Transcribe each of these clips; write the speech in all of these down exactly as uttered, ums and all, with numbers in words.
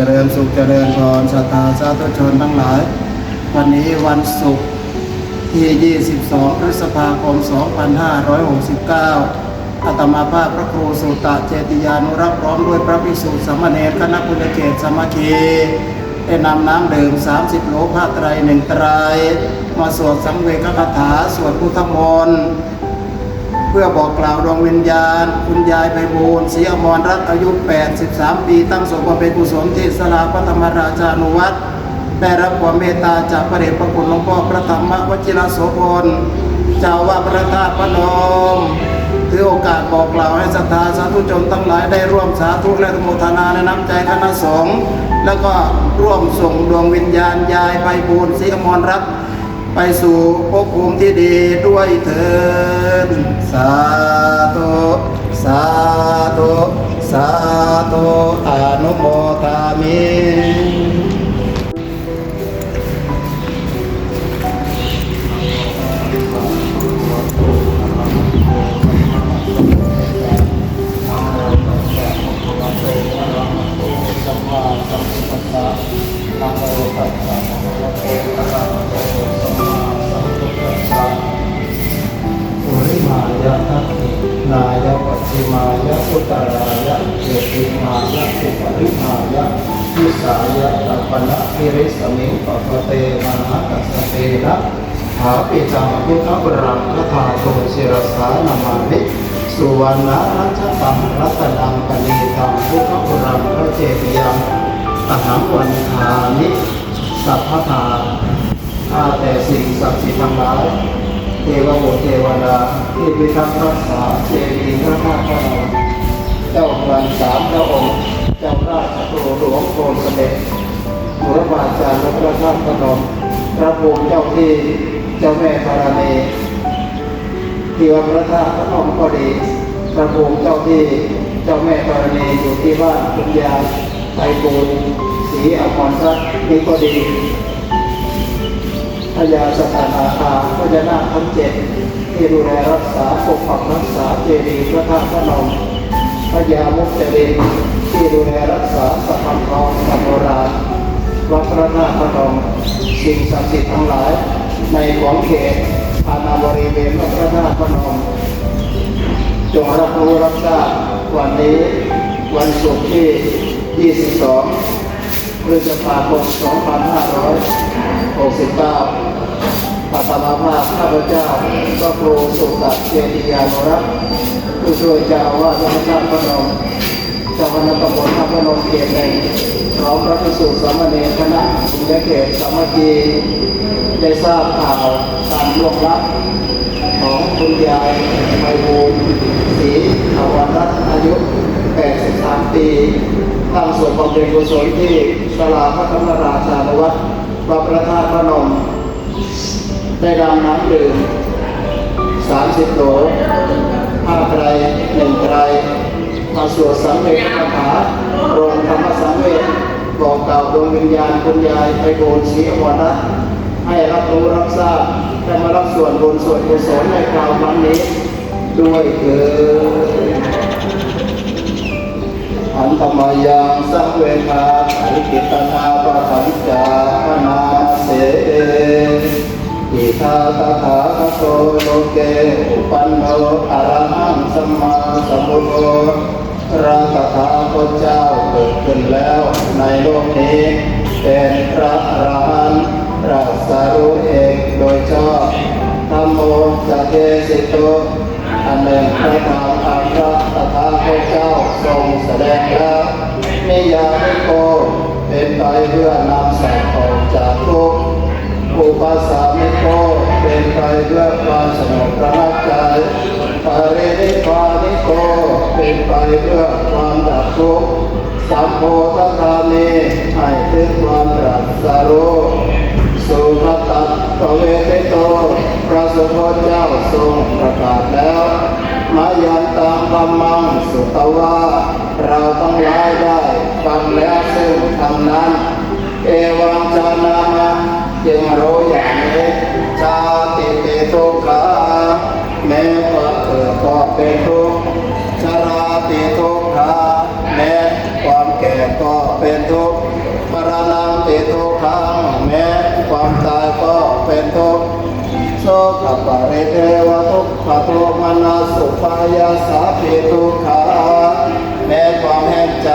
เจริญสุขเจริญพร ศรัทธาสาธุชนทั้งหลาย วันนี้วันศุกร์ที่ ยี่สิบสอง พฤษภาคม สองพันห้าร้อยหกสิบเก้า อาตมาภาพพระครูสุตตะเจติยานุรักษ์ พร้อมด้วยพระภิกษุสามเณรคณะปุญญเขตสามัคคี ได้นำน้ำดื่ม สามสิบ โหล ผ้าไตรหนึ่งไตร มาสวดสังเวคคาถา สวดพุทธมนต์ เพื่อบอกกล่าวดวงวิญญาณ คุณยายไพบูลย์ ศรีอมรรัตน์ อายุ แปดสิบสาม ปี ตั้งศพบำเพ็ญกุศลที่ศาลาพระธรรมราชานุวัตร ได้รับความเมตตาจากพระเดชพระคุณหลวงพ่อพระธรรมวชิรโสภณ เจ้าอาวาสพระธาตุพนม ถือโอกาสบอกกล่าวให้ศรัทธาสาธุชนทั้งหลายได้ร่วมสาธุและอนุโมทนาในน้ำใจคณะสงฆ์ แล้วก็ร่วมส่งดวงวิญญาณยายไพบูลย์ ศรีอมรรัตน์ ไปสู่ภพภูมิที่ดีด้วยเทอญ สาธุ สาธุ สาธุ อนุโมทามิ Namo tassa bhagavato arahato sammāsambuddhassa. Puriṃāya dakkhiṇāya pacchimāya uttarāya dakkhiṇāya uparimāya disāya tappamagiriṃ samiṃ pappaṭe mahākassapena sthāpitaṃ buddhavaraṃ saddhāvaṃ sirasā namāmi. Suvaṇṇarajataṃ ratanaṃ paṇītaṃ buddhavaraṃ paccekariyaṃ ahaṃ vandāmi sabbadā. ข้าแต่สิ่งศักดิ์สิทธิ์ทั้งหลาย เทวบุตรเทวดาที่พิทักษ์รักษาเจดีย์พระธาตุพนม เจ้าเมืองสามพระองค์ เจ้าราชครูหลวงโพธิ์เสม็ด บุรพาจารย์วัดพระธาตุพนม พระภูมิเจ้าที่เจ้าแม่ธรณี ที่วัดพระธาตุพนมก็ดี พระภูมิเจ้าที่เจ้าแม่ธรณีอยู่ที่บ้านคุณยายไพบูลย์ ศรีอมรรัตน์นี้ก็ดี พญาสถานาคา พญานาคทั้งเจ็ดที่ดูแลรักษาปกปักรักษาเจดีย์พระธาตุพนม พญามุจลินที่ดูแลรักษาสะพานทองสะพานโบราณ วัดพระธาตุพนม สิ่งศักดิ์สิทธิ์ทั้งหลายในขอบเขตอาณาบริเวณวัดพระธาตุพนม จงรับรู้รับทราบวันนี้วันศุกร์ที่ ยี่สิบสอง พฤษภาคม สองพันห้าร้อยหกสิบเก้า อาตมาภาพข้าพเจ้า พระครูสุตตะเจติยานุรักษ์ ผู้ช่วยเจ้าอาวาสวัดพระธาตุพนม เจ้าคณะตำบลพระพนมเขตหนึ่ง พร้อมพระภิกษุสามเณรคณะปุญญเขตสามัคคี ได้ทราบข่าวการล่วงลับของคุณยายไพบูลย์ ศรีอมรรัตน์ อายุ แปดสิบสาม ปี ตั้งศพบำเพ็ญกุศลที่ศาลาพระธรรมราชานุวัตร วัดพระธาตุพนม ได้นำน้ำดื่ม สามสิบ โหล ผ้าไตรหนึ่งไตร มาสวดสังเวชคาถา ปรงธรรมสังเวช บอกกล่าวดวงวิญญาณคุณยายไพบูลย์ ศรีอมรรัตน์ ให้รับรู้รับทราบ และมารับส่วนบุญส่วนกุศลในคราวครั้งนี้ด้วยเทอญ Handa mayaṃ saṃvedhaṃ paṭiggaṇhāpadhañca bhaṇāma se. Idha tathāgato loke uppanno arahaṃ sammāsambuddho. พระตถาคตเจ้าเกิดขึ้นแล้วในโลกนี้ เป็นพระอรหันต์ ตรัสรู้เองโดยชอบ Dhammo ca desito. อันหนึ่ง พระธรรมอันพระตถาคตเจ้าทรงแสดงแล้ว Niyyāniko. เป็นไปเพื่อนำสัตว์ออกจากทุกข์ Upasāmiko. เป็นไปเพื่อความสงบระงับใจ Parinibbāniko. เป็นไปเพื่อความดับทุกข์ Sambodhagāmī. ให้ถึงความตรัสรู้ Sugatāṭṭhavedito. พระสุคตเจ้าทรงประกาศแล้ว Mayantaṃ dhammaṃ sutvā. เราทั้งหลายได้ฟังแล้วซึ่งธรรมนั้น Evaṃ jānāma. จึงรู้อย่างนี้ Jātipidukkhā. แม้ความเกิดก็เป็นทุกข์ Jarāpidukkhā. แม้ความแก่ก็เป็นทุกข์ โทมนัสสุปายาสาปิ ทุกขา แม้ความแห้งใจ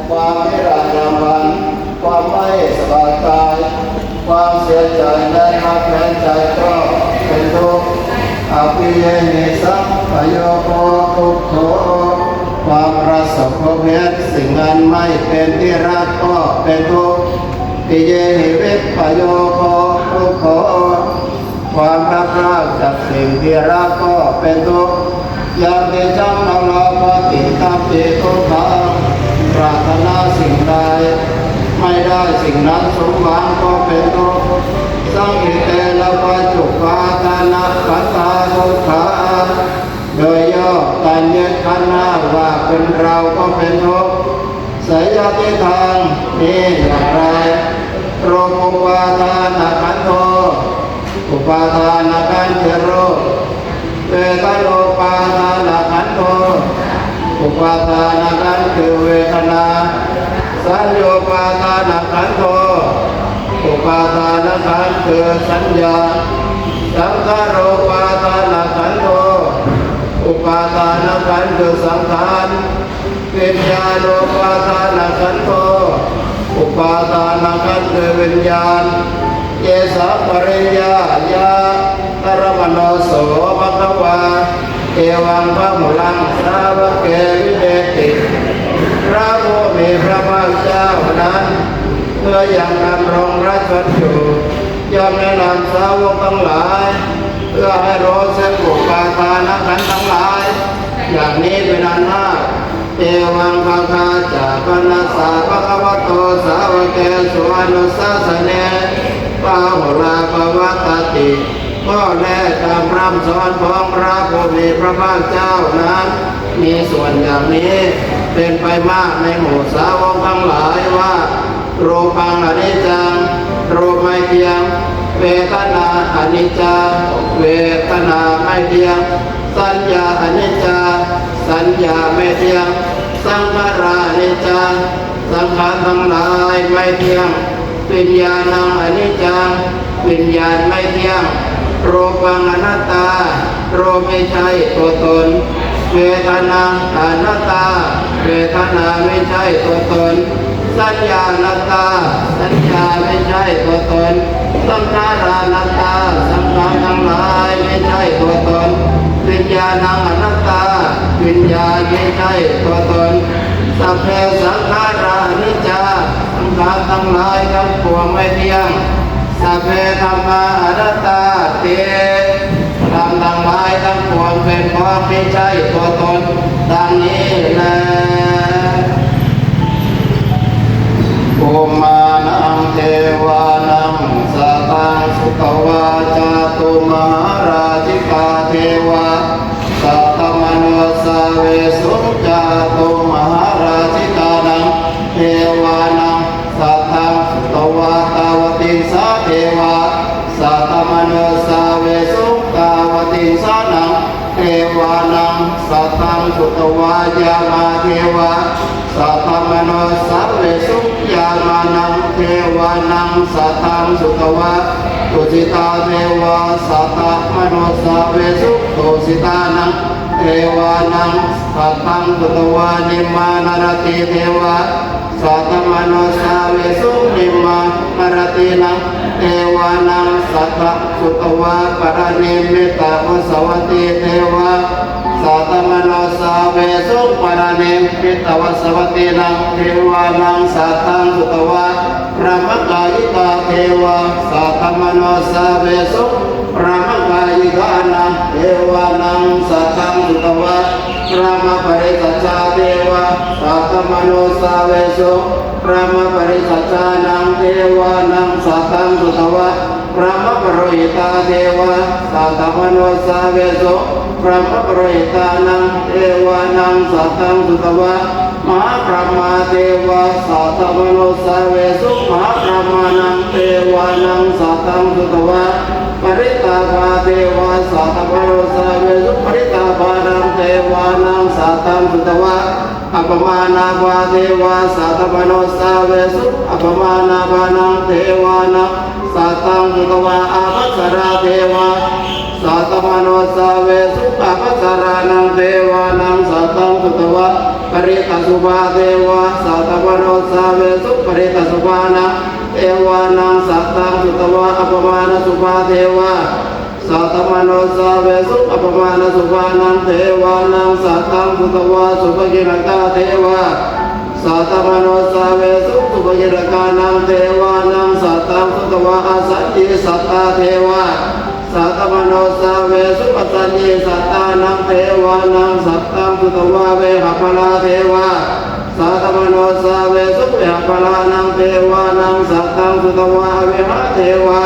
ความพิไรรำพัน ความไม่สบายกาย ความเสียใจและคับแค้นใจก็เป็นทุกข์ Appiyehi sampayogo dukkho ความประสบพบเห็นสิ่งอันไม่เป็นที่รักก็เป็นทุกข์ Piyehi vippayogo dukkho ความพลัดพรากจากสิ่งที่รักก็เป็นทุกข์ Yampidaṃ na labhati tampi dukkhaṃ ปรารถนาสิ่งใด ไม่ได้สิ่งนั้นสมหวังก็เป็นทุกข์ Saṅkhittena pañcupādānakkhandhā dukkhā โดยย่อการยึดขันธ์ห้าว่าเป็นเราก็เป็นทุกข์ Saññatitaṃ นี้อย่างไร Rūpupādānakkhandho อุปาทานขันธ์คือรูป Vedanūpādānakkhandho อุปาทานขันธ์คือเวทนา Saññāupādānakkhandho อุปาทานขันธ์คือสัญญา Saṅkhārūpādānakkhandho อุปาทานขันธ์คือสังขาร Viññāṇūpādānakkhandho อุปาทานขันธ์คือวิญญาณ Ye saṃ pariññāya paramāṇo so bhagavā evaṃ bahulaṃ sāvake vineti พระผู้มีพระภาคเจ้านั้น เมื่อยังดำรงพระชนม์อยู่ ย่อมแนะนำสาวกทั้งหลาย เพื่อให้รู้ซึ่งอุปาทานขันธ์ทั้งหลาย อย่างนี้เป็นอันมาก Evaṃ bhagavā ca manasā bhagavato sāvakesu anusāsane bahulā pavattati ข้อแนะนำพร่ำสอนของพระผู้มีพระภาคเจ้านั้น มีส่วนอย่างนี้ เป็นไปมากในหมู่สาวกทั้งหลายว่า Rūpaṃ aniccaṃ รูปไม่เที่ยง Vedanā aniccā เวทนาไม่เที่ยง Saññā aniccā สัญญาไม่เที่ยง Saṅkhārā aniccā สังขารทั้งหลายไม่เที่ยง Viññāṇaṃ aniccaṃ วิญญาณไม่เที่ยง Rūpaṃ anattā รูปไม่ใช่ตัวตน Vedanaṃ anattā เวทนาไม่ใช่ตัวตน Saññā anattā สัญญาไม่ใช่ตัวตน Saṅkhārā anattā สังขารทั้งหลายไม่ใช่ตัวตน Viññāṇaṃ anattā วิญญาณไม่ใช่ตัวตน Sabbe saṅkhārā aniccā สังขารทั้งหลายทั้งปวงไม่เที่ยง Sabbe dhammā anattāti ธรรมทั้งหลายทั้งปวงเป็นของไม่ใช่ตัวตน ดังนี้แล Bhummānaṃ devānaṃ saddaṃ sutvā cātummahārājikā devā saddamanussāvesuṃ. Cātummahārājikānaṃ devānaṃ saddaṃ sutvā tāvatiṃsā devā saddamanussāvesuṃ. Tāvatiṃsānaṃ devānaṃ saddaṃ sutvā yāmā devā saddamanussāvesuṃ. Yāmānaṃ devānaṃ saddaṃ sutvā tusitā devā saddamanussāvesuṃ. Tusitānaṃ devānaṃ saddaṃ sutvā nimmānaratī devā saddamanussāvesuṃ. Nimmānaratīnaṃ devānaṃ saddaṃ sutvā paranimmitavasavattī devā saddamanussāvesuṃ. Paranimmitavasavattīnaṃ devānaṃ saddaṃ sutvā brahmakāyikā devā saddamanussāvesuṃ. Brahmakāyikānaṃ devānaṃ saddaṃ sutvā brahmaparisajjā devā saddamanussāvesuṃ. Brahmaparisajjānaṃ devānaṃ saddaṃ sutvā brahmapurohitā devā saddamanussāvesuṃ. Brahmapurohitānaṃ devānaṃ saddaṃ sutvā mahābrahmā devā saddamanussāvesuṃ. Mahābrahmānaṃ devānaṃ saddaṃ sutvā parittābhā devā saddamanussāvesuṃ. Parittābhānaṃ devānaṃ saddaṃ sutvā appamāṇābhā devā saddamanussāvesuṃ. Appamāṇābhānaṃ devānaṃ saddaṃ sutvā ābhassarā devā Saddamanussāvesuṃ apasaraṇaṃ devānaṃ saddaṃ sutvā parittasubhā devā. Saddamanussāvesuṃ parittasubhānaṃ devānaṃ saddaṃ sutvā appamāṇasubhā devā. Saddamanussāvesuṃ appamāṇasubhānaṃ devānaṃ saddaṃ sutvā subhakiṇhakā devā. Saddamanussāvesuṃ subhakiṇhakānaṃ devānaṃ saddaṃ sutvā āsaññī sattā devā. Saddamanussāvesuṃ āsaññī sattānaṃ devānaṃ saddaṃ sutvā vehapphalā devā. Saddamanussāvesuṃ vehapphalānaṃ devānaṃ saddaṃ sutvā avehā devā.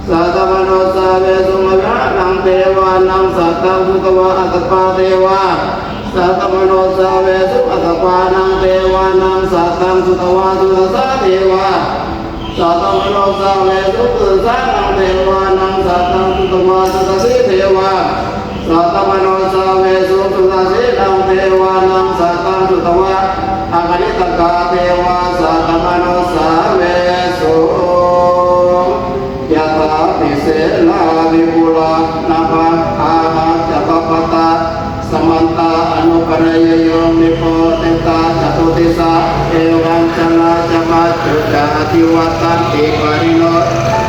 Saddamanussāvesuṃ avehānaṃ devānaṃ saddaṃ sutvā atappā devā. Saddamanussāvesuṃ atappānaṃ devānaṃ saddaṃ sutvā sudassā devā. Saddamanussāvesuṃ sudassānaṃ devānaṃ saddaṃ sutvā sudassī devā. Saddamanussāvesuṃ sudassīnaṃ devānaṃ saddaṃ sutvā akaniṭṭhakā devā. Saddamanussāvesuṃ yathāpi selā vipulā nabhā āgaccha pabbatā samantā anupaṇṇayuṃ nipātitā catudisā evañjalā ca maccunā ca ativattanti pāṇino.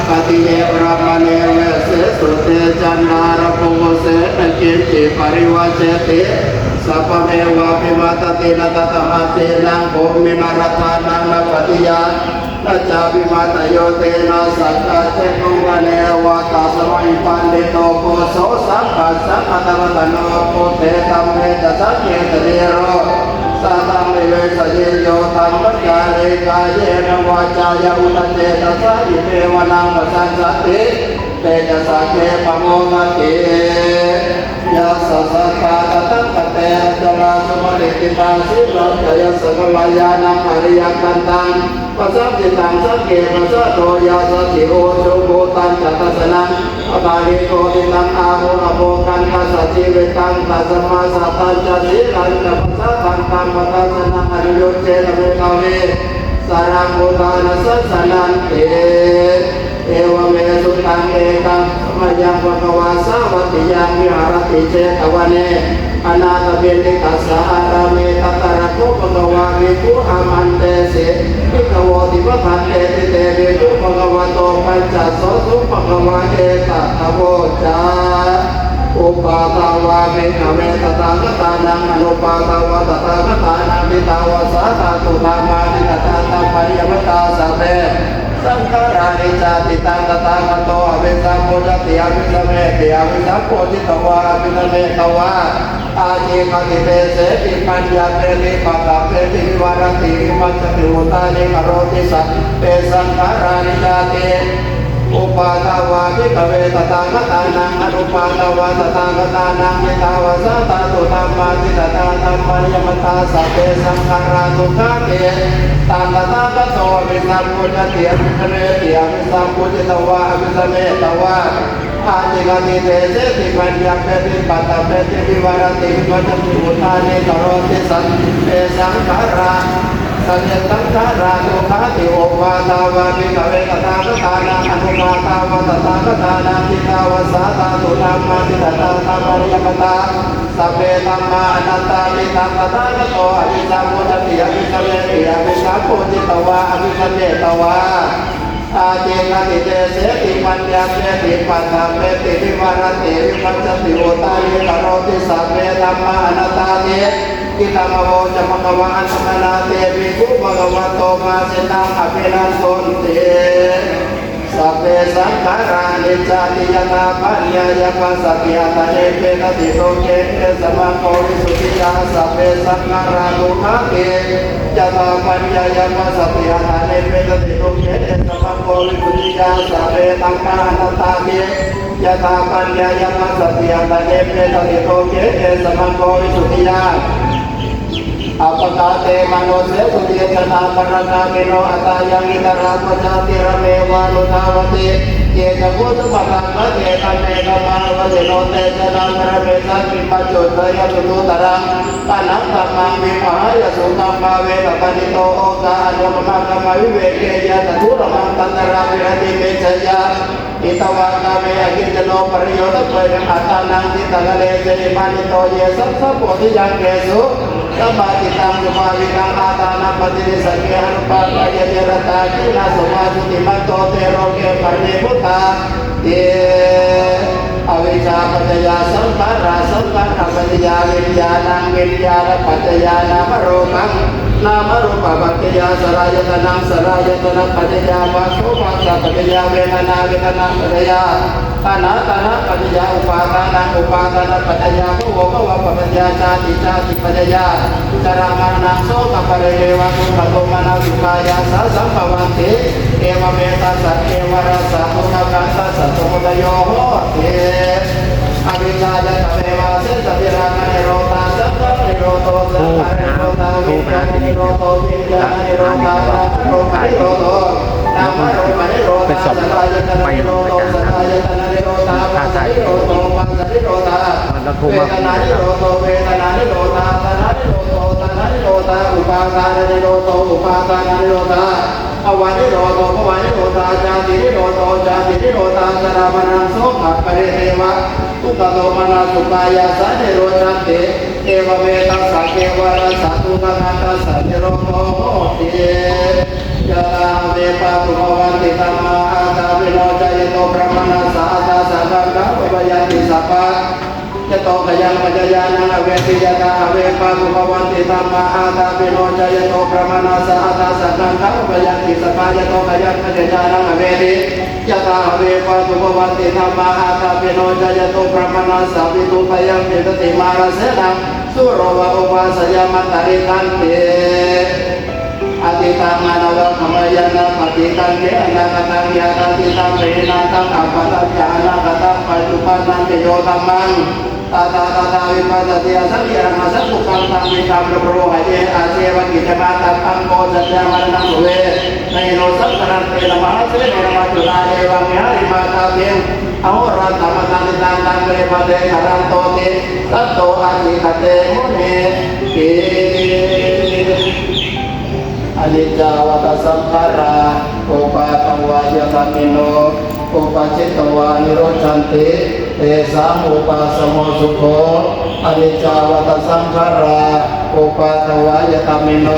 Atthi he brāhmaṇe vesse sudde candārapuṅgavase na kiñci parivajjati sabbamevābhimatati. Na tathāgatena bhūmi na rathā na pattiyā na cābhimatā yo tena saccaccetuṃ paṇebbhyo. Tasmā hi paṇḍito puruso saṅghassa anavattano. Buddhe dhamme ca saṅghe ca nirūpaṃ sataṃ nivesayi yo dhammacarī kāyena vācāya uda cetasā idheva naṃ pasāsati tena saṅghe pamodati. Yassa saddhā tathāgate acarā supaṇītitā sīlatthayassa kalyāṇaṃ ariyakantaṃ pasāsitaṃ saṅghe pasādo yāsati ujuvuttañca dassanaṃ appaṭidotitaṃ āhu abbhuggantassa jīvitaṃ. Tasmā saddhañca sīlañca pasādaṃ dhammadassanam anuruddhena bhikkhave sāraṃ buddhāna sāsananti. Evaṃ me sutaṃ. Ekaṃ samayaṃ bhagavā sāvatthiyaṃ viharati jetavane anāthapiṇḍikassa ārāme. Tatra kho bhagavā bhikkhū āmantesi bhikkhavoti. Bhadanteti te bhikkhū bhagavato paccassosuṃ. Bhagavā etadavoca. Uppādā vā bhikkhave tathāgatānaṃ anuppādā vā tathāgatānaṃ ṭhitā va sā dhātu dhammaṭṭhitatā dhammaṃ niyyāmatā sabbe saṅkhārā aniccāti. Taṃ tathāgato abhisambujjhati abhisameti. Abhisambujjhitvā abhisametvā ācikkhati deseti paññapeti paṭṭhapeti vivarati vibhajati uttānīkaroti sabbe saṅkhārā aniccāti. Uppādā vā bhikkhave tathāgatānaṃ anuppādā vā tathāgatānaṃ ṭhitā va sā dhātu dhammaṭṭhitatā dhammaṃ niyyāmatā sabbe saṅkhārā dukkhāti. Taṃ tathāgato abhisambujjhati abhisameti. Abhisambujjhitvā abhisametvā ācikkhati deseti paññapeti paṭṭhapeti vivarati vibhajati uttānīkaroti sabbe saṅkhārā sabbe saṅkhārā dukkhāti. Uppādā vā bhikkhave tathāgatānaṃ anuppādā vā tathāgatānaṃ ṭhitā va sā dhātu dhammaṭṭhitatā dhammaṃ niyyāmatā sabbe dhammā anattāti. Taṃ tathāgato abhisambujjhati abhisameti. Abhisambujjhitvā abhisametvā ācikkhati deseti paññapeti paṭṭhapeti vivarati vibhajati uttānīkaroti sabbe dhammā anattāti. Idamavoca bhagavā. Attamanā te bhikkhū bhagavato bhāsitaṃ abhinandunti. Sabbe saṅkhārā aniccāti. Yadā paññāya passati atthānepi dati dukkhe esamaṃ pho visuddhiyā. Sabbe saṅkhārā dukkhāti. Yadā paññāya passati atthānepi dati dukkhe esamaṃ pho visuddhiyā. Sabbe dhammā anattāti. Yadā paññāya passati atthānepi dati dukkhe esamaṃ pho visuddhiyā. Apakā te manusse sukhī jātā, paraṇāmino atthāya hitāya. Ko jātirameva anuddavati, Ye ca khuddamataṃ bhadante, dhamme dhammānuvassino, te ca naṃ paramesaṃ kiṃ paccuddhāya suṭṭhutaraṃ. Taṇhaṅ dhammaṃ vimahāya, sūkaṃ bhāvetabbanti. Okā aññukamakamavivedhi, yattha dullabhaṃ tatra viharati. Micchāya jitavā kāme, akiñcano pariyodapeyyaṃ. Attānaṃ cittaṃ karesi manito, ye saṃsabodhiyaṅgesu samādhitāni. Subhāvitaṃ āṭānāpattinissagge, anupātayena rattā, khīṇā smā jutimanto, te loke paranibhūtā. Te avijjāpaccayā saṅkhārā, saṅkhārapaccayā viññāṇaṃ, viññāṇapaccayā nāmarūpaṃ, nāmarūpapaccayā saḷāyatanaṃ, saḷāyatanapaccayā bhāso, bhāsapaccayā vedanā, vedanāpaccayā taṇhā, taṇhāpaccayā upādānaṃ, upādānapaccayā bhavo, bhavapaccayā jāti, jātipaccayā jarāmaraṇaṃ sokaparidevadukkhadomanassupāyāsā saṃ- bhavanti. Evameta sakevalassa dukkhakkhandhassa samudayo hoti. Avijjāya tveva asesavirāganirodho, saṅkhāranirodho, saṅkhāranirodhā vijjānanirodho, vijjānanirodhā nāmarūpanirodho, nāmarūpanirodhā saḷāyatananirodho, saḷāyatananirodhā bhāsanirodho, bhāsanirodhā vedanānirodho, vedanānirodhā taṇhānirodho, taṇhānirodhā upādānanirodho, upādānanirodhā bhavanirodho, bhavanirodhā jātinirodho, jātinirodhā jarāmaraṇaṃ sokaparidevadukkhadomanassupāyāsā nirujjhanti. Evameta sakevalassa dukkhakkhandhassa nirodho hoti. Yathā have pātubhavanti dhammā ātāpino cāyato brāhmaṇassa athāsaṅkhaṃ gabbhāpayanti sabba yato khayaṃ pañcayānaṃ avedhi, yathā have pātubhavanti dhammā ātāpino cāyato brāhmaṇassa athāsaṅkhaṃ gabbhāpayanti sabba yato khayaṃ pañcayānaṃ avedhi, yathā have pātubhavanti dhammā ātāpino cāyato brāhmaṇassa piṭṭhubhayampi tatimārasenaṃ sūro vā upāsayamantarikkhanti. Atītaṃ anavagaṃ kammayya nappaṭikaṅkhe anāgataṃ, yadatītaṃ pahīnantaṃ appattañca anāgataṃ paccuppannañca yo dhammaṃ tattha tattha vipassati asaṃhiraṃ asaṅkuppaṃ taṃ viddhā manubrūhaye. Ajjeva kiccamātappaṃ ko jaññā maraṇaṃ suve, na hi no saṅgarantena mahāsenena maccunā. Evaṃ vihārimātāpiṃ ahorattamatanditaṃ taṃ ve bhaddekarattoti santo ācikkhate munī ti. Aniccā vata saṅkhārā uppādavayadhammino, uppajjitvā nirujjhanti tesaṃ vūpasamo sukho. Aniccā vata saṅkhārā uppādavayadhammino,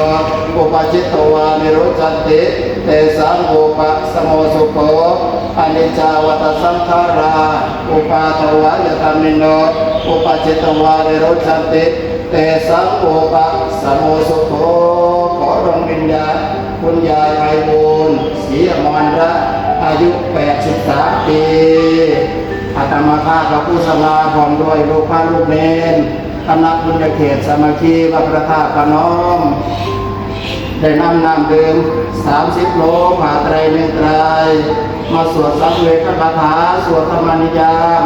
uppajjitvā nirujjhanti tesaṃ vūpasamo sukho. Aniccā vata saṅkhārā uppādavayadhammino, uppajjitvā nirujjhanti tesaṃ vūpasamo sukho. ขอดวงวิญญาณคุณยายไพบูลย์ ศรีอมรรัตน์ อายุ แปดสิบสาม ปี อาตมาภาพพระผู้สง่า พร้อมด้วยลูกพระลูกเณร คณะบุญญาเขตสามัคคีวัดพระธาตุพนม ได้นำน้ำดื่ม สามสิบ โล ผ้าไตรหนึ่งไตร มาสวดสังเวชคาถา สวดธรรมนิยาม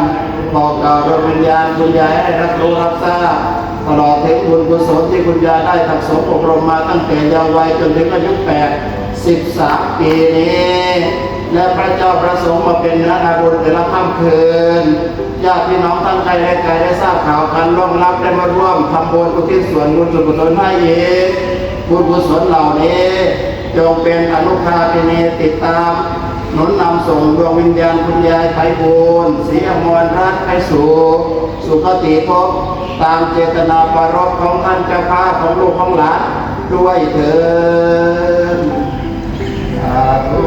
บอกกล่าวดวงวิญญาณคุณยายให้รับรู้รับทราบ ตลอดถึงบุญกุศลที่คุณยายได้สั่งสมอบรมมาตั้งแต่เยาว์วัยจนถึงอายุ แปดสิบสาม ปีนี้ และพระเจ้าพระสงฆ์มาเป็นเนื้อนาบุญแต่ละค่ำคืน ญาติพี่น้องทั้งใกล้และไกลได้ทราบข่าวการล่วงลับ ได้มาร่วมทำบุญอุทิศส่วนบุญส่วนกุศลให้อีก บุญกุศลเหล่านี้จงเป็นอนุภาคินีติดตาม หนุนนำส่งดวงวิญญาณคุณยายไพบูลย์ ศรีอมรรัตน์ ไปสู่สุคติภพ ตามเจตนาปรารภของท่านเจ้าภาพ ของลูกของหลานด้วยเถิด สาธุ